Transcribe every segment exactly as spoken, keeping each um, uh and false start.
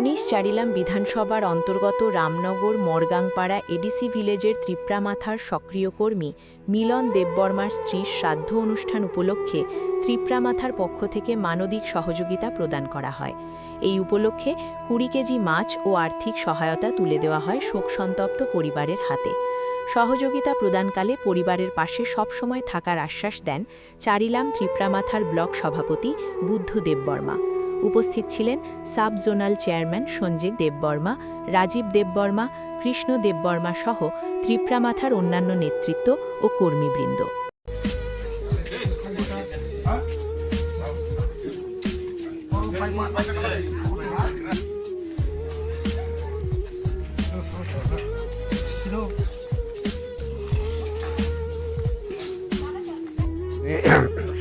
তেইশ চারিলাম বিধানসভার অন্তর্গত রামনগর মরগাংপাড়া এডিসি ভিলেজের ত্রিপ্রা মাথার সক্রিয় কর্মী মিলন দেববর্মার স্ত্রীর শ্রাদ্ধ অনুষ্ঠান উপলক্ষে ত্রিপ্রা মাথার পক্ষ থেকে মানবিক সহযোগিতা প্রদান করা হয়। এই উপলক্ষে কুড়ি কেজি মাছ ও আর্থিক সহায়তা তুলে দেওয়া হয় শোক সন্তপ্ত পরিবারের হাতে। সহযোগিতা প্রদানকালে পরিবারের পাশে সবসময় থাকার আশ্বাস দেন চারিলাম ত্রিপ্রা মাথার ব্লক সভাপতি বুদ্ধ দেববর্মা। উপস্থিত ছিলেন সাব জোনাল চেয়ারম্যান সঞ্জীব দেববর্মা, রাজীব দেববর্মা, কৃষ্ণ দেববর্মা সহ ত্রিপ্রা মাথার অন্যান্য নেতৃত্ব ও কর্মীবৃন্দ।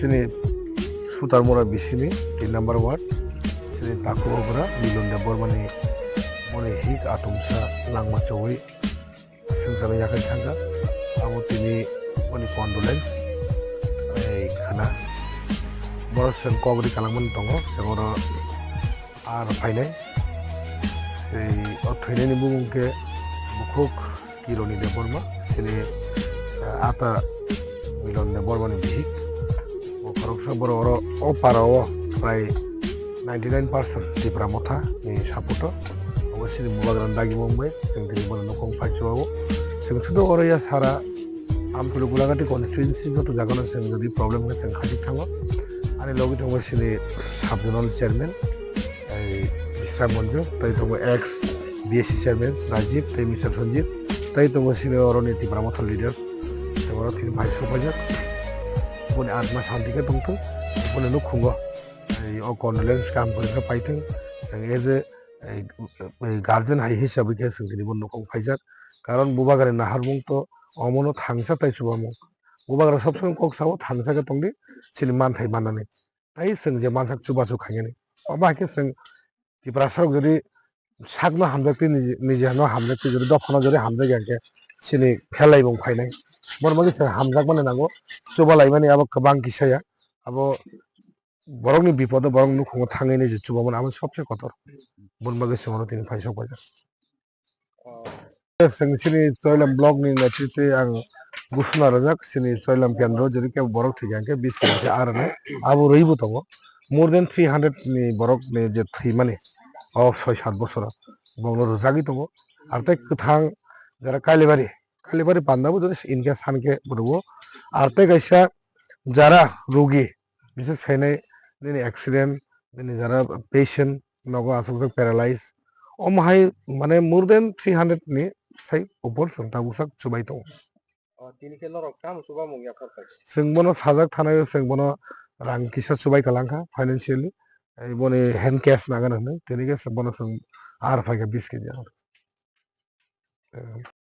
Sini Sutarmura bisini tin number ward, sini takhuk ogra Milon Debbarmani moni hik atumsa langma chowui swngcharno yakhai thangkha. Abo tini moni condolence, ei khana. Borok swng kok ri kalangmani tongo, swng oro ar phainai. Tei o thwinaini bumung khe bukhuk Kironi Debbarma, chini, eh, ata Milon Debbarmani bihik. Bo khoroksa borok oro o para o prai ninety nine percent Tipra Motha ni support o. Obo chini bubagrani dagi mung bai, chwng tini bono nukhung phai chubago. Chwng sudo oro ya sara Amtulu Gulagati constituency joto jagano chwng jodi problem khe chwng khajik thango. Ani logi tongo chini sub zonal chairman, ei, Bisram Manju, tei tongo ex B S C chairman Rajiv, tei Mister Sanjit, tei tongo chini oroni Tipra Motha leaders, tei oro thini bai sok paijak. Boni atma shanti khe tongthung, boni nukhungo, ei, o condolence kaham kwrwngkhe paithung, chwng as a, ei, ei, guardian hai hisabwi khe chwng tini bo nukhung phaijak. Karon bubagrani naharmung to omono thangsa tei chubamung. Bubagra sob somoi kok sao thangsa khe tongdi, chini manthai mannani. Tei chwng je mansak chubachu khainani. Obo hai khe chwng Tiprasa rok jodi sakno hamjak twi niji, niji hano hamjak twi jodi dophano jodi hamjak ya khe chini phelai bung phainai. Bono bagwi chwng hamjakmani nango, chubalaimani abo kwbang kisa ya. Abo borokni bipodo borok nukhungo thangwi niji chubamani abo sobse kotor. Bono bagwi chwng oro tini phaisok paijak. Chwng chini Choilam block ni netritwi ang gusuna rwjak, chini Choilam kendro jodi kebo borok thwikha hwnkhe biskang khe arwnai abo rwibo tongo. More than three hundred ni borok ni je thwimani o soi sat bosoro bongno rwjagwi tongo. Ar tei kwthang jara Kailibari, Kailibari pandabo jodi inkhe sankhe rwo. Ar tei kaisa jara rugi, bises khainai nini accident, nini jara patient nogo asokjak paralyze, omo hai mane more than three hundred ni sai upor chwng tabuksak chubai tongo. O, tini khe norok tamo chubamung yaphar kha? Chwng bono sajak thanai, chwng bono rang kisa chubai kalangkha financially, boni hand cash nangani hwnwi, tini khe bono chwng ar phaikha bish kg.